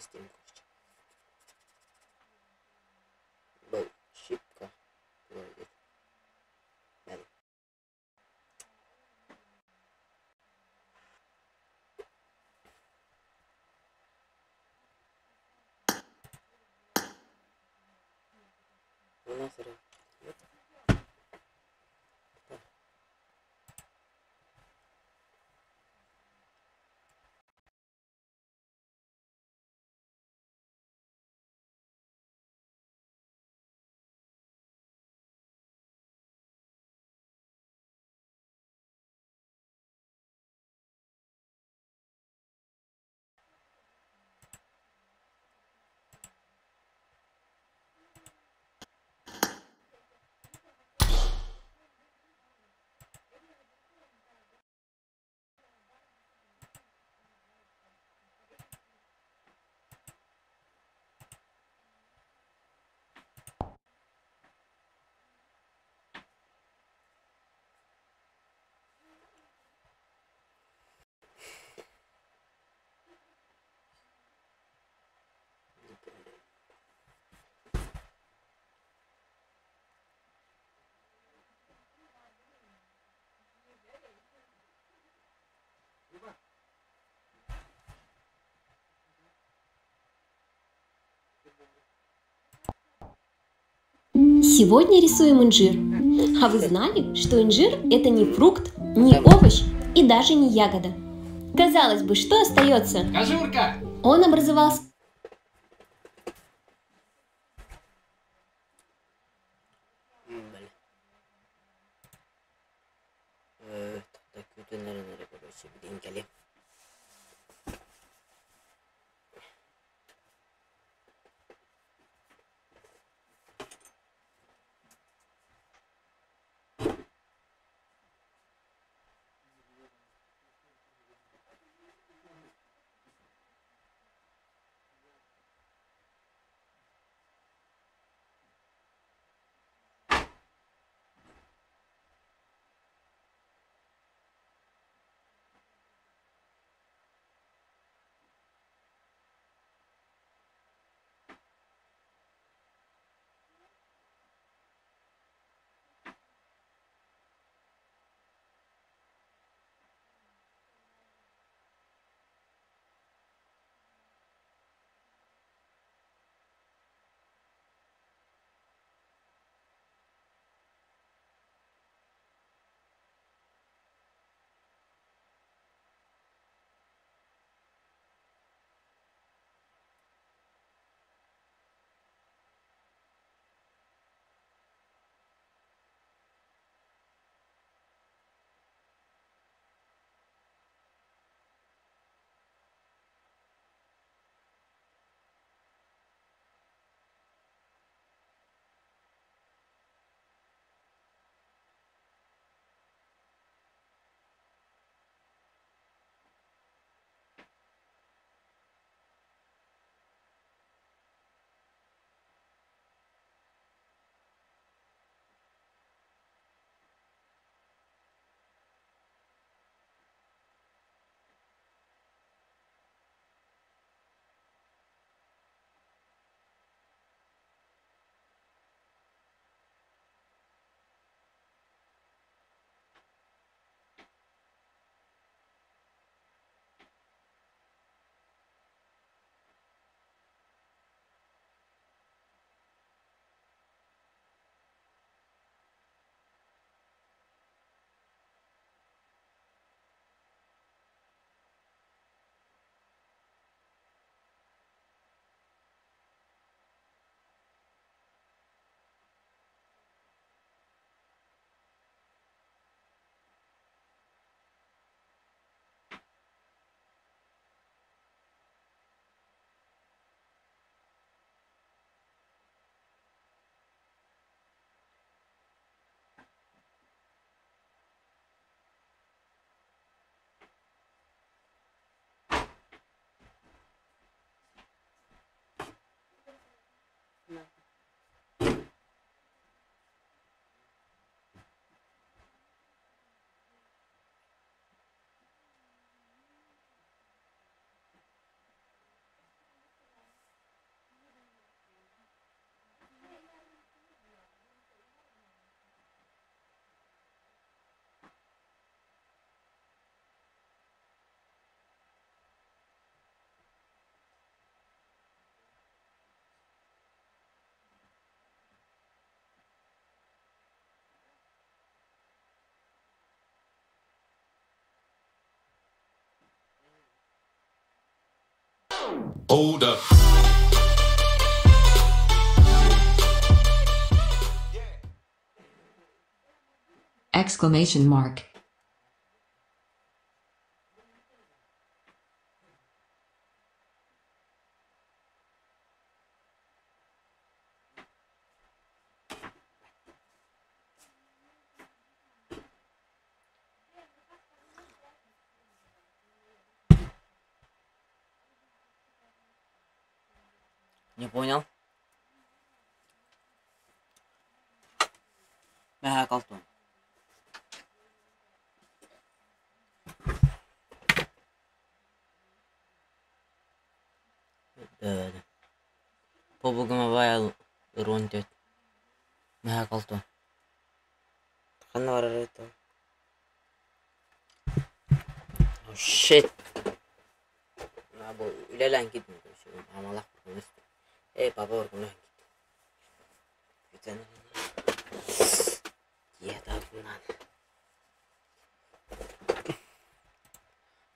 Кэстиим короче. Был щипка Сегодня рисуем инжир. А вы знали, что инжир – это не фрукт, не овощ и даже не ягода? Казалось бы, что остается? Кожурка! Он образовался Бля. Күүтэн эрэн эрэ короче билигин кэлиэм. Hold up. Exclamation mark. Не понял? Мэһэ колтун. PUBG Mobile уруон түөрт. Мэһэ колтун. Ханна барар это? Oh shit. Бу үлэлээн киирдим Амалаах Эй, папа оргуна киирдим.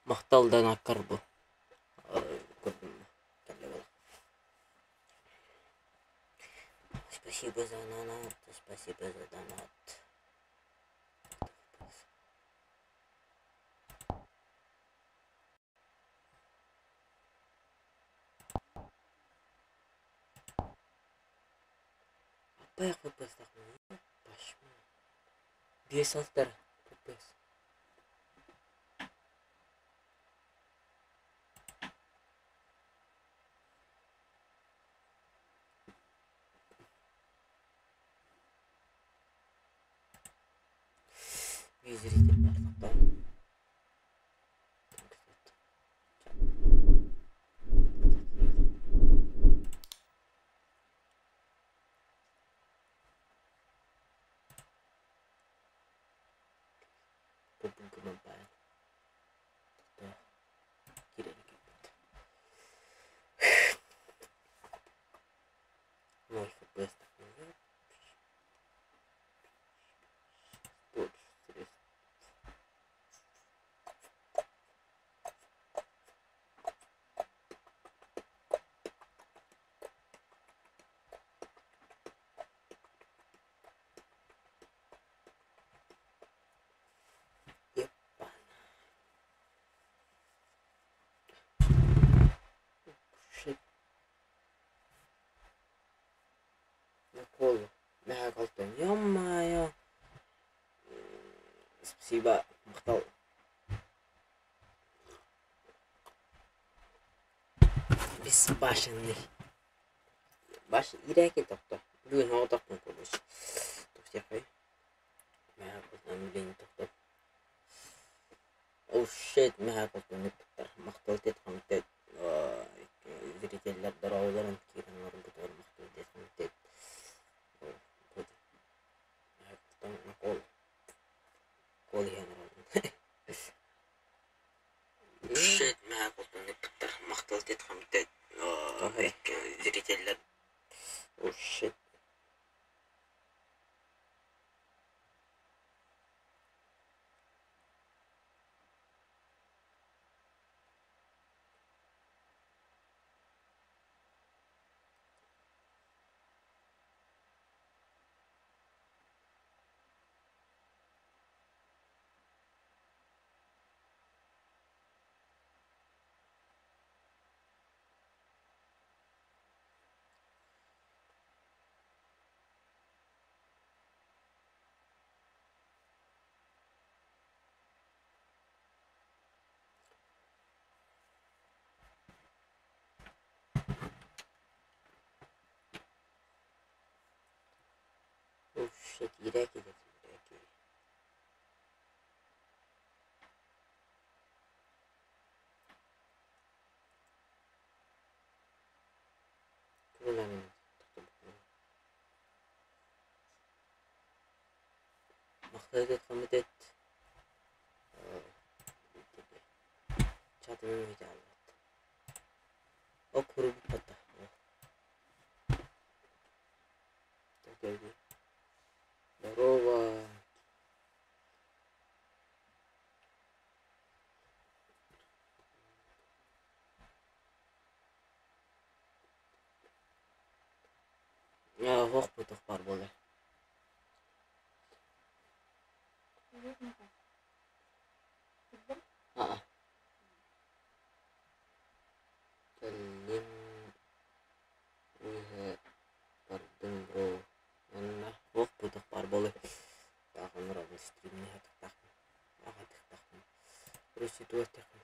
Махтал донаккар бу. Спасибо за донат, спасибо за донат. Аппайах выпустах Пашма. Биэс алтар ппс. Биир зритель баар тохтоо. PUBG Mobile. Тохтоо. Киирэн кэлбит. Ноль FPS Больше средств. Ебана. Shit. Наколу. Мэһэ колтон. Ё-моё. Спасибо. Махтал. Безбашенный. Баш ирэки тохто. Бүгүн оҕотохпун короче. Тохтиахай. Мэһэ колтон блин тохто. Oh shit, мэһэ колтон ыппыттар. Махтал тет хамтет. Зрителлэр дорооболорун киирэн олорбутугар махтал тет хамтет. Мэһэ колтон накол. Кол иһэн оробун. Shit, мэһэ колтон ыппыттар. Махтал тет хамтет. Зрителлэр. Oh shit. Oh shit, ирэки ирэки. Тугунан Махтал комитет чатымын видеолат. О курбуппата. Здорово. Оһох бутух баар буолар. Аа. Кэллим үөһэ бардым бро. Манна оһох бутух баар буолар. Таах оннук стримни хатыктаахпын. Аҕатыктаахпын. Проституттахпын.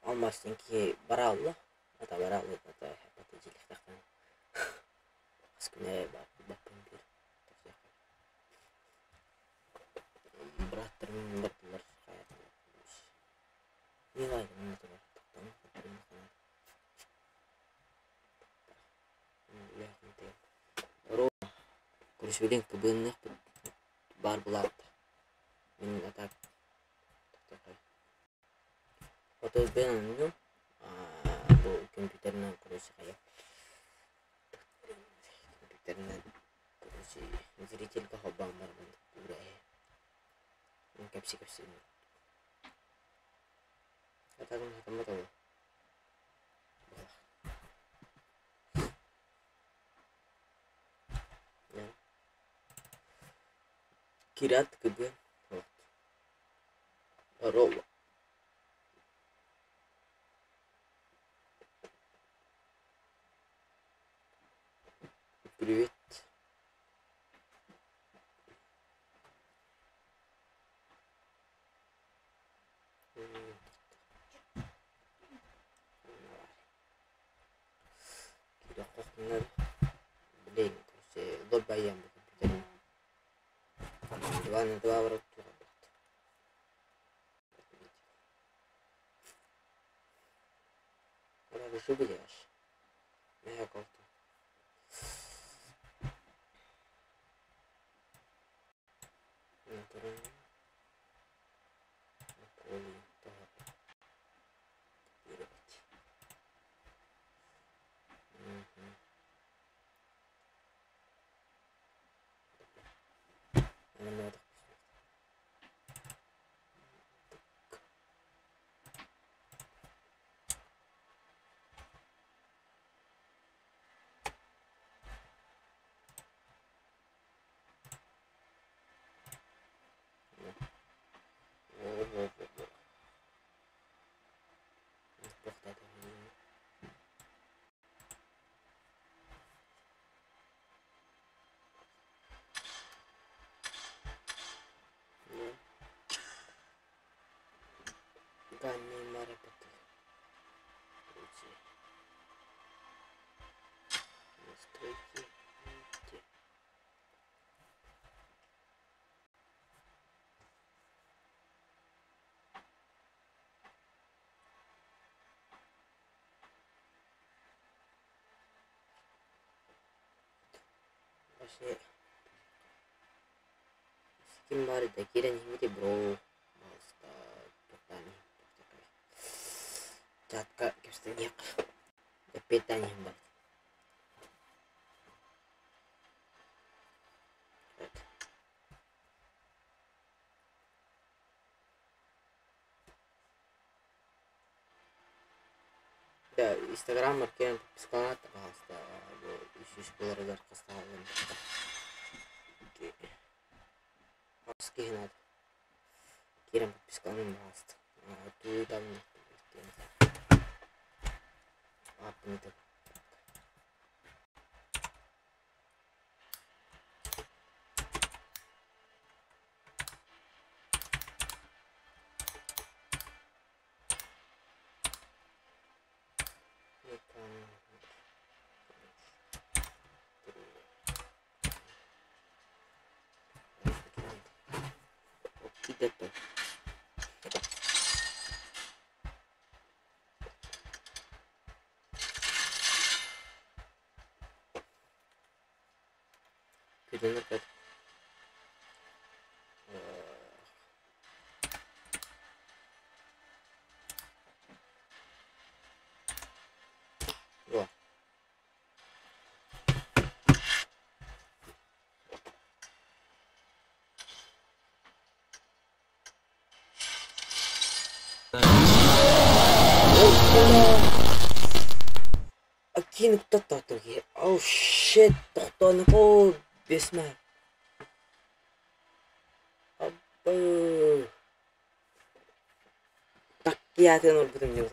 Алмаастан киһи бараалла. Ата бараалла ата дьиэлэхтэхпин. Хас күн эрэ баппын биир. Бырааттарым бардылар Көрүсүбүтүн кыбыынныахпыт баар булаатта. Мин атак Хотуйбун онньуу бу компьютерынан короче хайа компьютерынан короче зрительгэ холбоон барабын күүрээһи кэпси-кэпси атагым хатаммат ол Кират кыбы вот Здорово. Привет. Блин, короче, добайям компьютерин. Два на два вроде. Что делаешь? Я как-то. Настройки. Вообще, ким баар да киирэн иһимити бро чатка кэпсэниэх эппиэттээн иһин бар. Да, Инстаграммар киирэн подпискалаат пожалуйста, бу үс буоларыгар хастаһаллан хас киһи наада. Киирэн подпискаланан пожалуйста. Туу там ааппын ытык. Күдэнэр Во. Киин уктат киһи. Oh shit, тохтооноко бесмэ. Абы. Таккиятын орбутум дьэ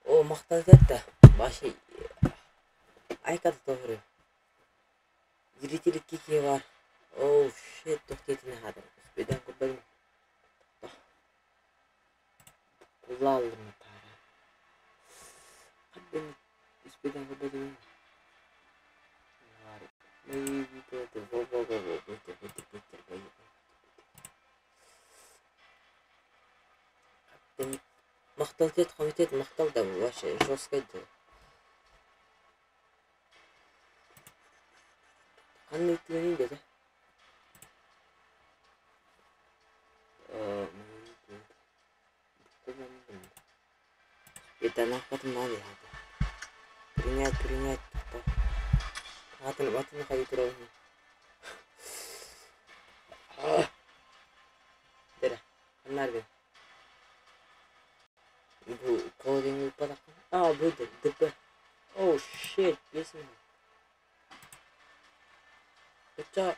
О, махталытатта. Башы айката тоһуру. Зрители кики бар. Oh shit, тохтетин хадыр. Бедан курбагым. Кулалым тара. Хаддын испеден курбагым. Махтал комитет махтал да вообще жесткий да. Ханнык түгэнин деді. Это нахватым надо. Принять, принять. Атын, атын хайы турабын. Дere, ханнар Бу кодинг упадак. А, бу ДП. Oh shit, бесмин. Это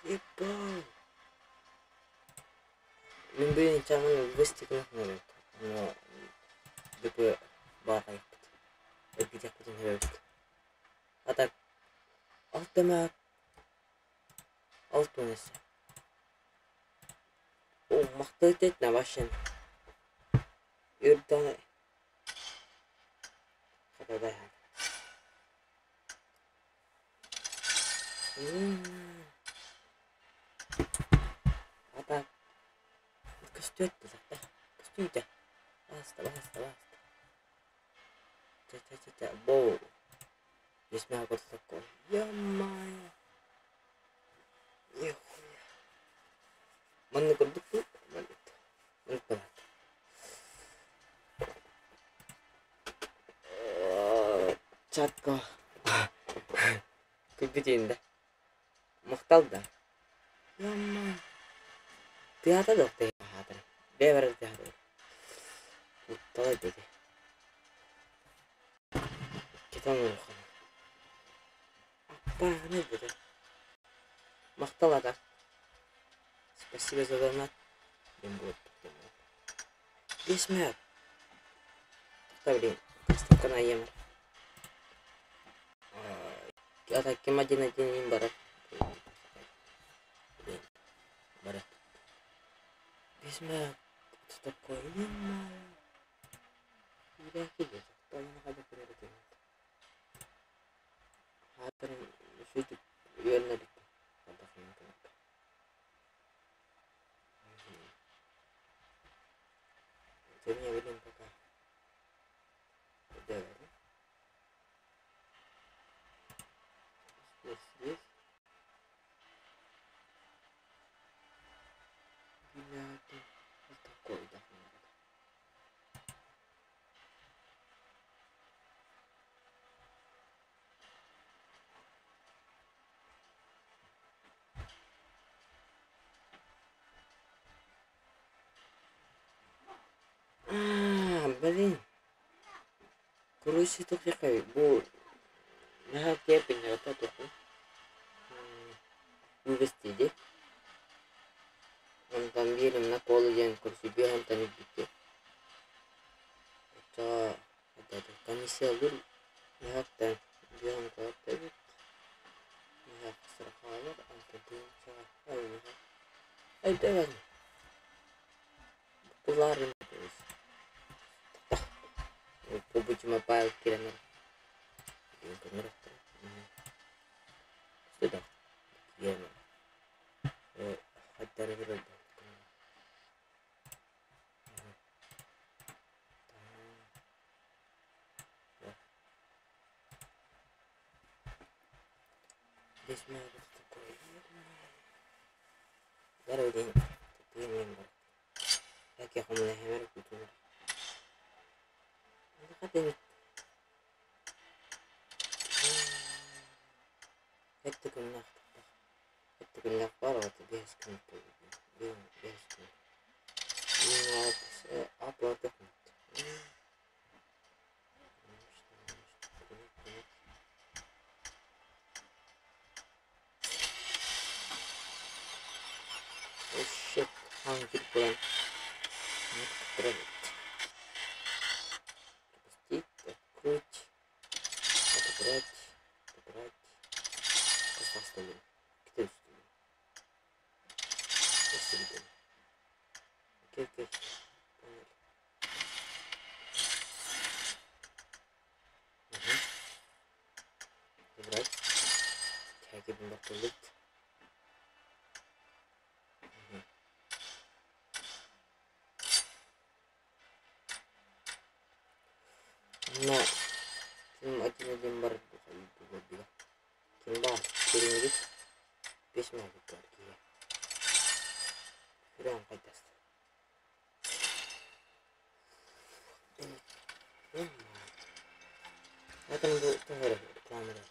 Ебать. Мен бүгүн чамын выстигнах нөрөт. Но ДП бар айыппыт. Эргитиэхпитин хөрөбүт. А так алтыма алтынысы. О, макталытет на вашен. Үрданы. Хатадай. А так көстүөт да. Көстүүтэ. Баста, баста, баста. Ча-ча-ча-ча. Бо. Весьма вот такой. Ё-моё. Нихуя. Манны курдук маннык. Маннык балат. Чатка. Күлбүтүн да. Махтал да. Ё-моё. Театр да театр. Бэбэр театр. Утталай деди. Кетан улахан. Аппааны деди. Махтал ата. Спасибо за донат. Мен будет. Бесмәк. Тоқта, блин. Кастовканы айемір. Ата кем один один им барат. Блин. Барат. Бесмәк. Что такое? Ё-моё. Иляки Хатырым сөйтіп үйеріне бітті. Мне блин пока. Давай. Здесь, здесь. Бинаты. Вот такой, да. А, блин. Короче, тухикай бу наһаа киэпин туху вывести Онтон биэрим на колу диэн көрсүбү онтон үрдүккэ. Оччоҕо комиссия наһааттан биһон куораттабыт. Наһаа хасырахаалар онтон тыынчаҕа ай наһаа. Ай давай. Куларын PUBG Mobile киренер. Сюда. Киэнэ. Хаттары бирелде. Здесь мы вот такой. Даровдень. Такие бар. Как я хомна хемер кутунар. Хатын. Хэтте күннэх Хэтте күннэх бар вот бес күн бес күн. Аплаты. Oh shit, хаһан киирбит буолан эбит. Пропустить, открыть, отобрать, отобрать, поставили. Кто Окей, окей. Поняли. Угу. Забрать. Тягибин бартылыт. Угу. Но ким один-один бар Ким баар? Көрүҥүгүт 5 мүнүүт киһи. Күрээн хайдаста. Это надо тоже камера.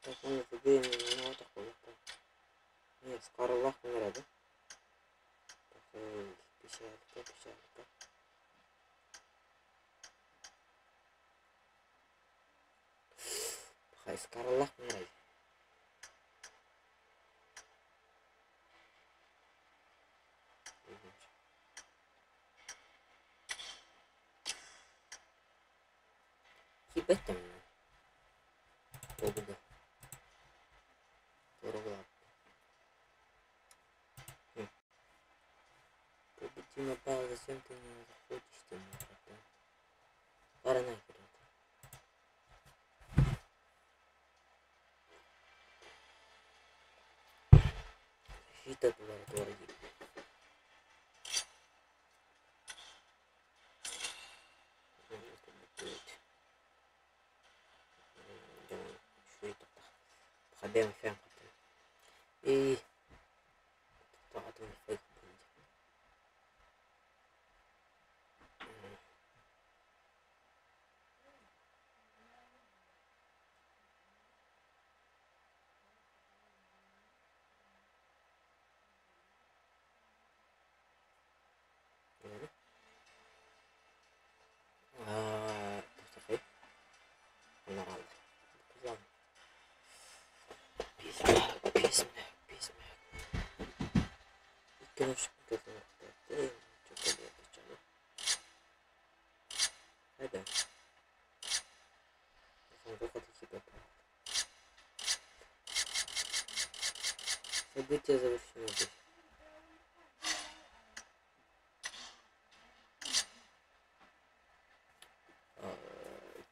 Так он Не, скараллах да? Печалька, печалька. Скараллах нэрэй. Кипэттем. Обуга. Дорога. PUBG Mobile, зачем ты не заходишь ты мне, братан? Пора нахер это. Защита лаборатории. خبيهم فين قتل ايه طلعت من الفجر. Событие завершено.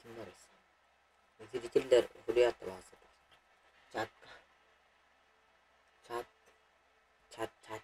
Ким бар Зрительдер хулият басы. Чат. Чат. Чат, чат.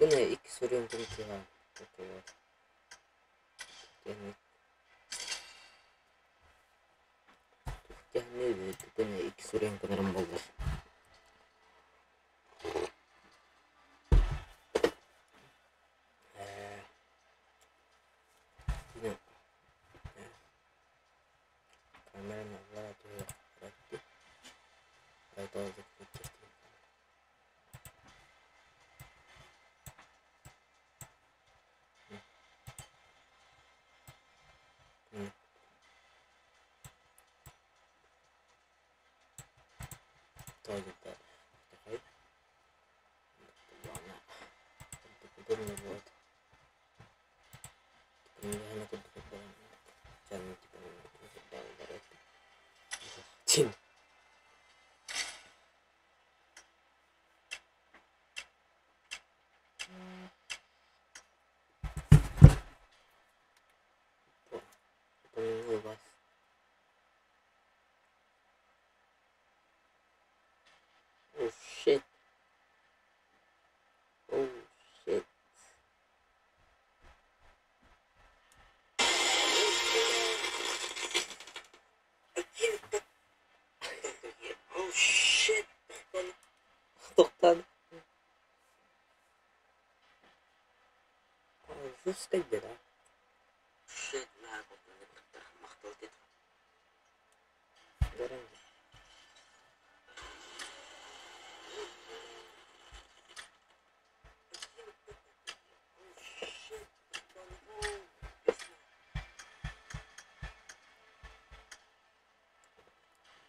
Bunu iki soruyorum ki var. Икки суруйан гынарым буоллар. Камераны Жесткой да.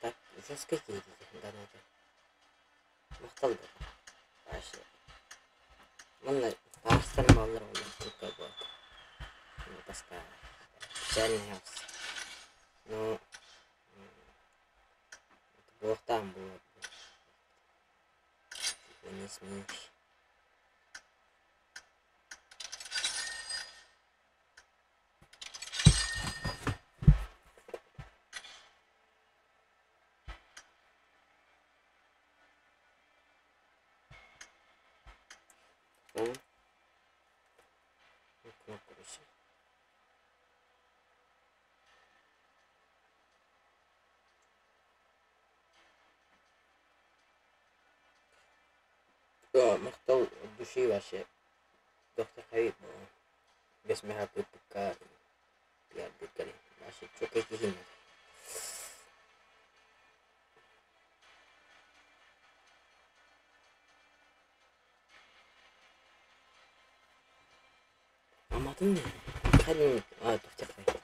Так, жесткой киһи Махтал да. Манна таастар баллар буолла вот. Таска специальный house. Но буолуохтаах буолуо. Не сменишь. Махтал от души вообще. Доктор Хабиб бэс мэһэ пиарбыкка вообще чөкө киһи. Аматын ханин доктор Хабиб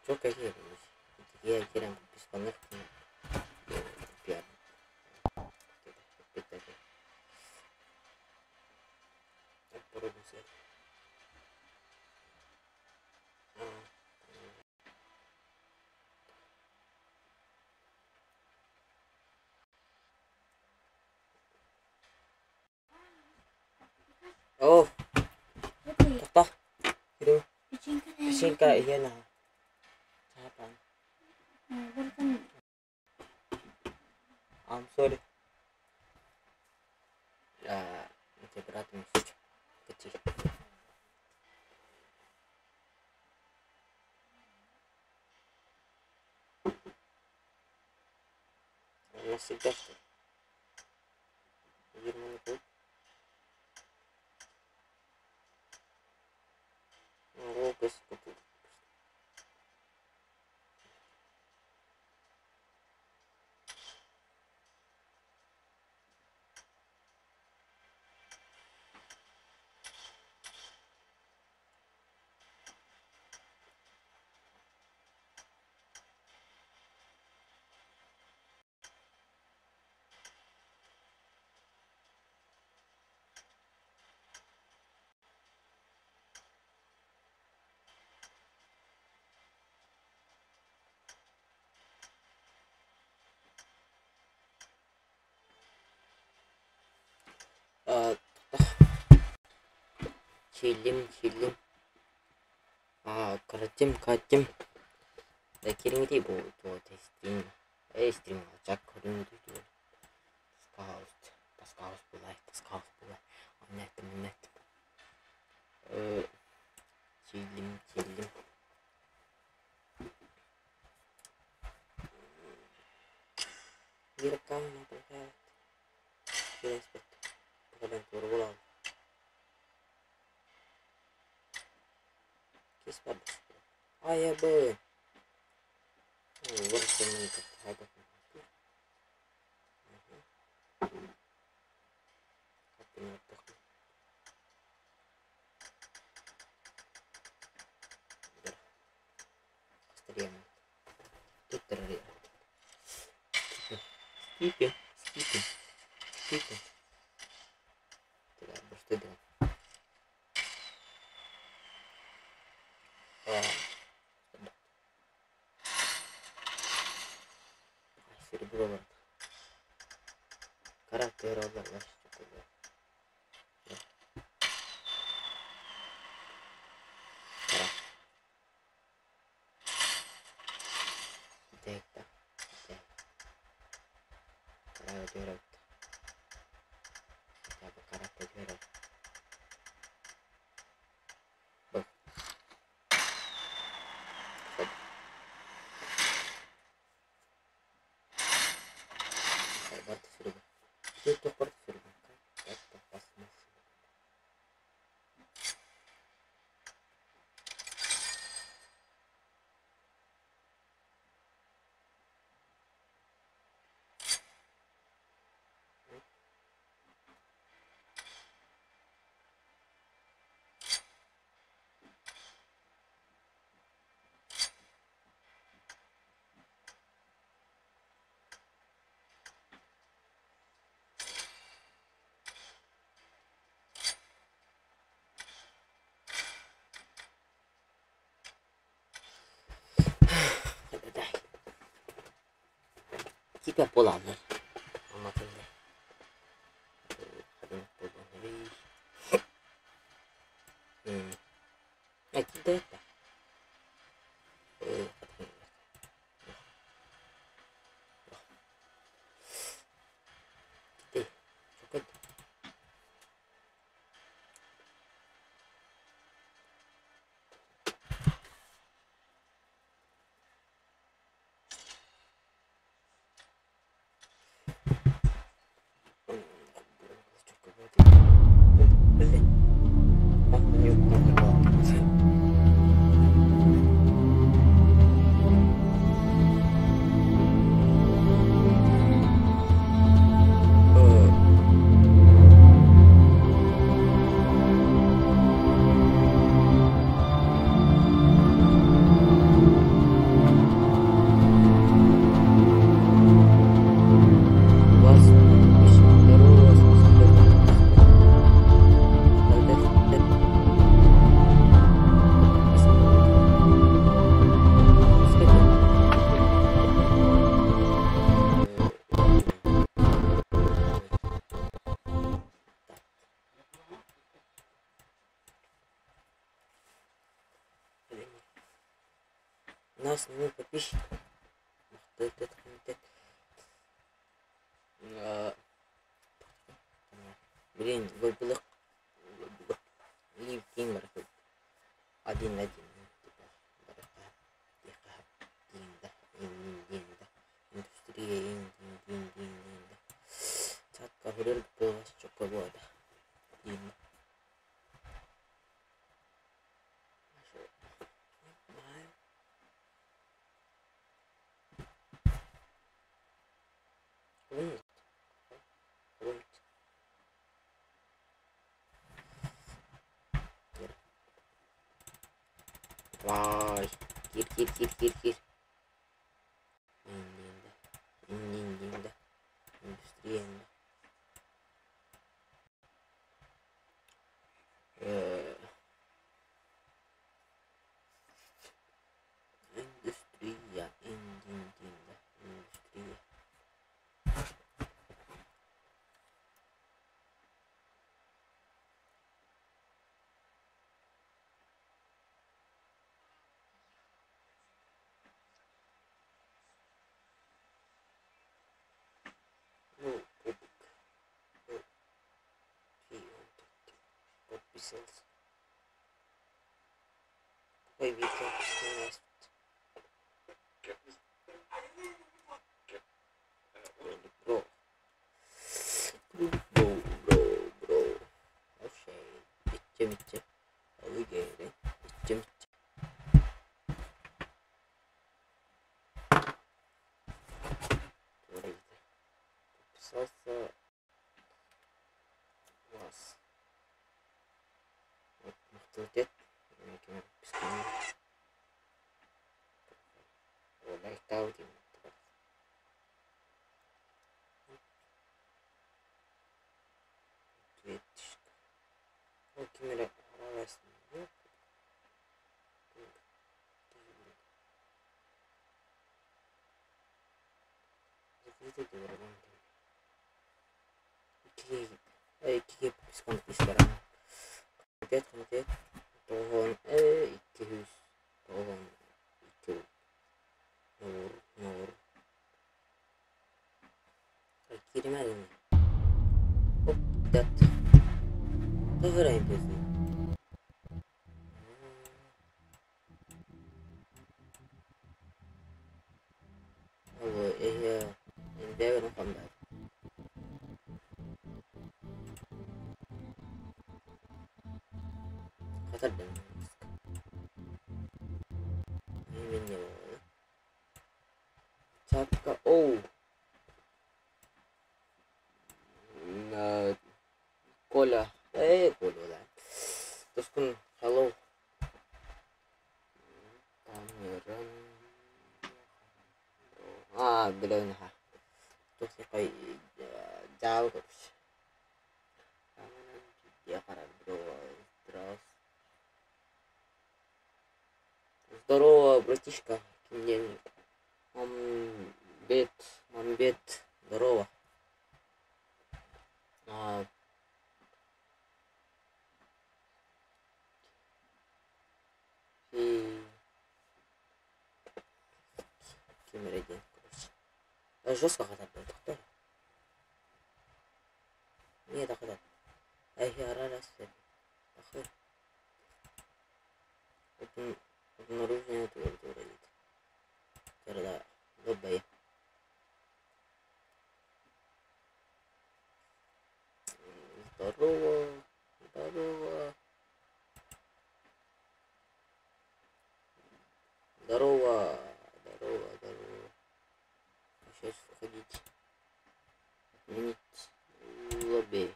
чөкө киһи я кирен подписанных пиар О, тоқта. Печенька иена. I'm sorry. Ya, berat kecil. Masih gas tuh. Gimana tuh? Oh, guys, Чилим, чилим. Кратим, кратим. Да кириҥи бу стрим. Стрим чак көрүҥ Таскаус, таскаус булай, таскаус булай. Оннеттим, оннеттим. Чилим, чилим. Биркан например. Киреспет. Бадан турбулал. Кис бар. Ая бы. Скипи, скипи, скипи. Серебро бар. Характер алар Барты серебро. Тут барты серебро. Типа буолаллар. Амматында. Нас не подписчик. Блин, выбылых один один типа индустрия Vay. Gir gir gir gir gir. İndiğinde. İndiğinde. Endüstriye indi. Индустрия индиндинда. Индустрия. Ну, кубик. Ну, подписался. Какой видео Бро. Bro, bro, bro. Вообще, ичче Алыгеры, ичче мичче. Подписался вас. Вот, авторитет. Комитет, тоҕон, 200, тоҕон, 2, нур, нур. Киирмэдим. Оп, дат. Тоҕо интересно. Алло, бэйэбин хандар. Хатардым. Чатка, оу. Коля. Коля, да. Тоскун, hello. Камерон. А, блин, ха. Тохсикай жаал короче. Здорово, братишка. Мамбет, Мамбет, здорово. А, и ким эрэ диэн короче. Жестко хатарда тохтоо. Эмиэ да хатар. Обнаружение Здорово, здорово. Здорово, здорово, здорово. Сейчас уходить. Отменить лобби.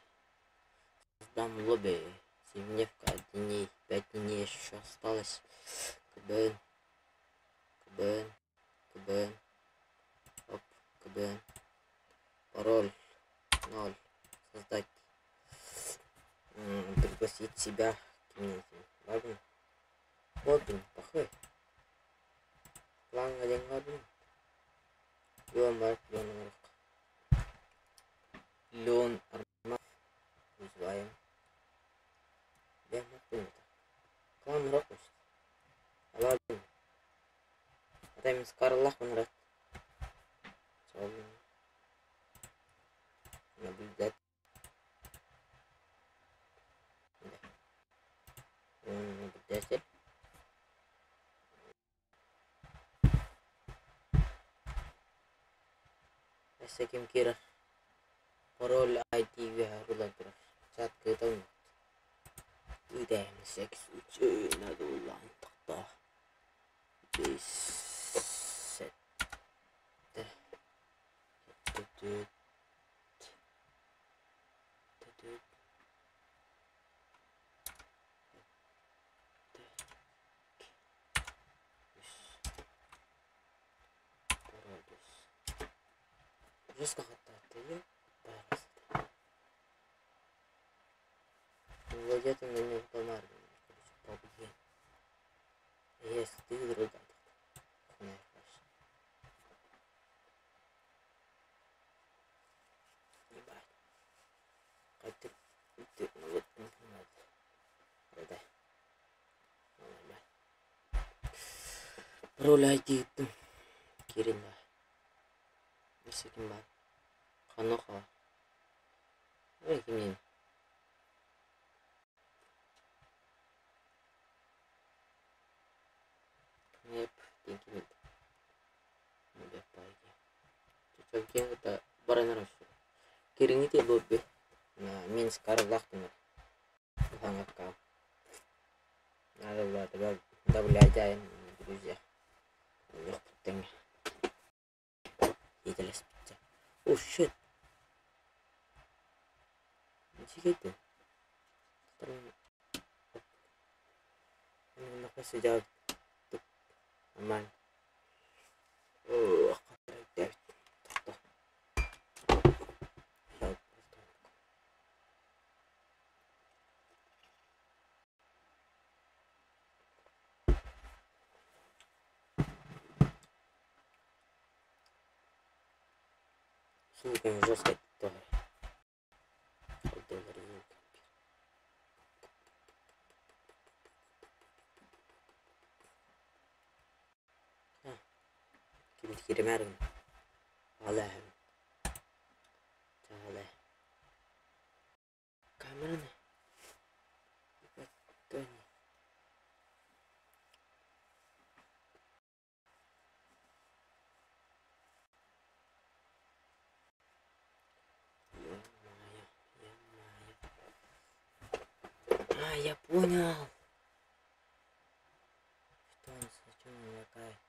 Создам лобби. Семидневка, дней, 5 дней еще осталось. КБН, КБН, КБН. Оп, КБН. Пароль 0. Создать. Пригласить себя. Ладно. Лобби, похуй. План один ладно. Леон Марк, Леон Марк. Леон Армак. Вызываем. Клан Рокус. Ладно. Это Скарлах он Наблюдать. Да. Наблюдатель. Өссө ким киирэр? Пароль ID арыллан турар. Чат кыыталын. Ыйдаан секс надо улаан Бес сэттэ сэттэ түөрт түөрт үс пароль үс. Жестко хаттаатты Владеть на нем тонар. Есть ты другая. Ебать. Ты вот Нормально. Пароль ID киирин баар. Өссө ким баар? Ханох Ой, кимниин? Неп, диэн ким баран Кириҥҥитий лобби. Мин Скарлахтын Ухаҥакка. Надо было добавлять друзья. О, shit. Ничего Нормально. Ох, Сука, жестко тоже. Доллар звук. Ким киремәргин. Алаһым. Чаале. Камераны. Ебать, А, я понял. Что он, зачем он такая?